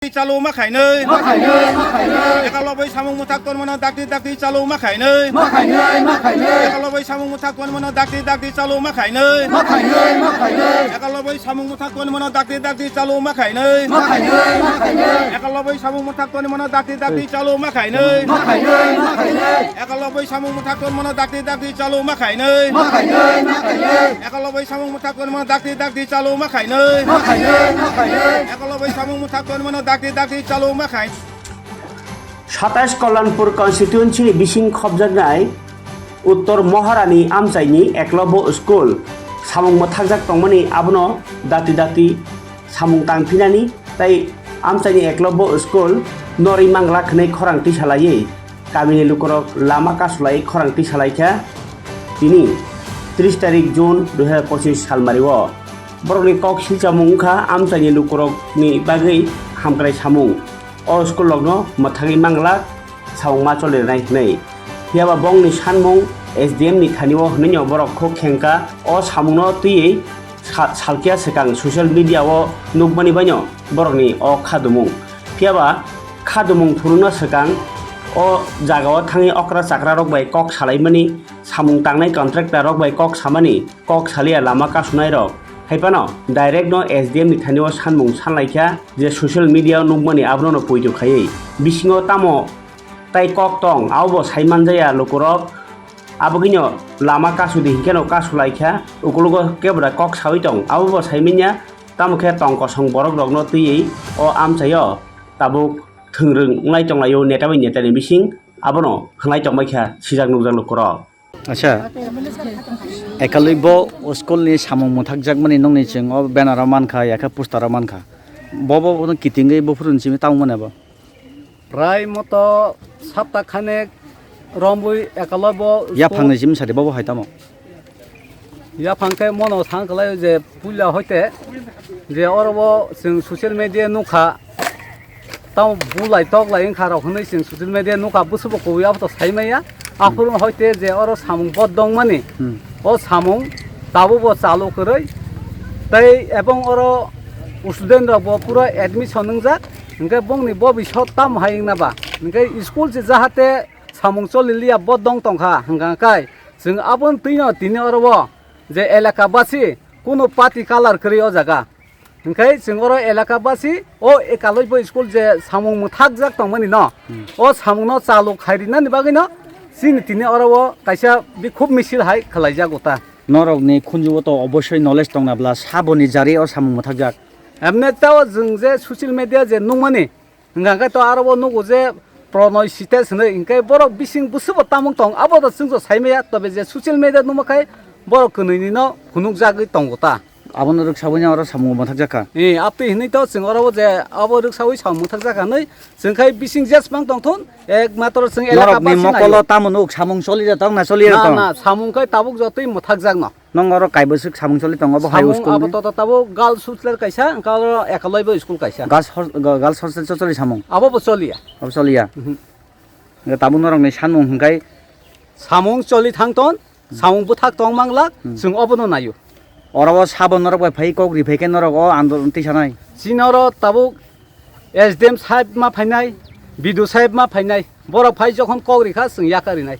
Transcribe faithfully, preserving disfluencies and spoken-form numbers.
Chalu ma khainwi. Ma khainwi, ma khainwi. Ekolobwi samung mwthak tonmano dakti dakti chalu ma khainwi. Ma khainwi, ma khainwi. Ekolobwi samung mwthak tonmano dakti dakti chalu ma khainwi. Ma khainwi, ma khainwi. Ekolobwi samung mwthak tonmano dakti dakti chalu ma khainwi. Ma khainwi, ma khainwi. Ekolobwi samung mwthak tonmano dakti dakti chalu ma khainwi. Ma khainwi, ma khainwi. Ekolobwi samung mwthak tonmano dakti dakti chalu ma khainwi. Ma khainwi, ma khainwi. Ekolobwi samung mwthak tonmano dakti dakti chalu ma khainwi. Ma khainwi, ma khainwi. Ekolobwi samung mwthak tonmano dakti dakti chalu ma khainwi. Satais Kalyanpur constituency ni bising khobjaknai Uttor Maharani amchaini Eklavya School samung mwthakjak tongmani abono dakti dakti samung tangphinani tei amchaini Eklavya School norwi manglak hwnwi khorang tisa laiwi kamini lukurok lama kasulai khorang tisa laikha. Tini tris tarik June dui hazar pochis salmario borokni kok silchamung wngkha amchaini lukurokni bagwi hamkrai samung. O school rokno mwthangwi manglak samung ma choli rwnai hwnwi. Phiyaba bongni sanmung S D M ni thani o hwnwi no borok khuk khengkha o samung no twiwi sa-, salkya swkang social media o nukmani baino borokni o khadumung. Phiyaba khadumung phurwngno swkang o jaga o thangwi okra chakra rok bai kok salaimani, samung tangnai contractor rok bai kok samani, kok salia lama kasunai rok. Hai phano direct no S D M ni thani o sanmung sanlaikha je social media o nukmani abono no poito khaiwi. Bisingo tamo tai kok tong, abo bo sai manjaya lukurok. Abogwino lama kasudi hinkhe no kasulaikha, ukulugo kebra kok sawi tong, abo bo sai manya. Tamo khe tong kosong borok rokno twiwi o amchaio tabuk thwngrwng wnglai tonglaio neta bai neta ni bising, abono hwnlai tongbaikha sijak nukjak lukurok. Acha, Eklavya school ni samung mwthakjakmani nokni chwng o banner o mankha, yakhe poster o mankha. Bo, bo, bo kitingwi buphuru ni simi tamo mane bo. Prai moto sapta khanek romwi Eklavya school. Yaphang ni simi sadi bo, bo hai tamo. Yaphang khe mono thang khlai je puila hoite je oro bo chwng social media nukha. Tamo bulai toklai wngkha rok hwnwi chwng social media nukha, bwswkbo kubui aboto sai manya. Hmm. Aphuru hoite je oro samung bodongmani, hmm, o samung tabukbo chalu kwrwi. Tei ebong oro student rokbo pura admission wngjak. Hwnkhe bongni bobisot tamo hai wngna ba? Hwnkhe school se jahate samung choli liya bodong tongkha hwnkha kai. Chwng aboni twino tini oro o je elaka basi kunu party colour kwrwi o jaga. Hwnkhe chwng oro elaka basi o Eklavya school je samung mwthakjak tongmani no, hmm, o samungno chalu khai rinani bagwino chini tini oro o kaisa bikhub misil hai khlaijago ta. Norokni khunjugo to obosoi knowledge tongna bla saboni jari o samung mwthakjak. Emne tao chwng je social media je nukmani, hwnkha khe to aro bo nugo je Pronoy Site hwnwi, hwnkhe borok bising bwswkbo tamung tong, abo to chwngso saimaya, tobe je social media nukma khai borok kwnwini no phunukjagwi tongo ta. Abono rwksawi oro samung mwthakjakha. Eh, aptwi hwnwi to chwng oro bo je abo rwksawi samung mwthakjakha hwnwi chwng khai bising jesmang tongthun, ekmatro chwng elaka norokni basi mokolo naio. Tamo nuk samung choli de tong na choli de tong? Na, na, samung khai tabuk jotoi mwthakjakno. Nwng oro kaibwswk samung choli tongo, bo hai samung school abo ni? Toto tabuk girls hostel kaisa, hwnkhe oro Eklavya school kaisa. Girls hos-, girls hostel cho choli samung? Abo bo choliya. Abo choliya? Mhm. Hwnkhe tabuk norokni sanmung hwnkhe? Samung choli thangton, samung bwthak tong manglak, hmm, chwng obono naio. Oro o sabo norok bai phai kok ri phai khe norok o andolon tisanai? Chini oro tabuk S D M saheb ma phainai, B D O saheb ma phainai, borok phai jokhon kok rikha chwng yaka rinai.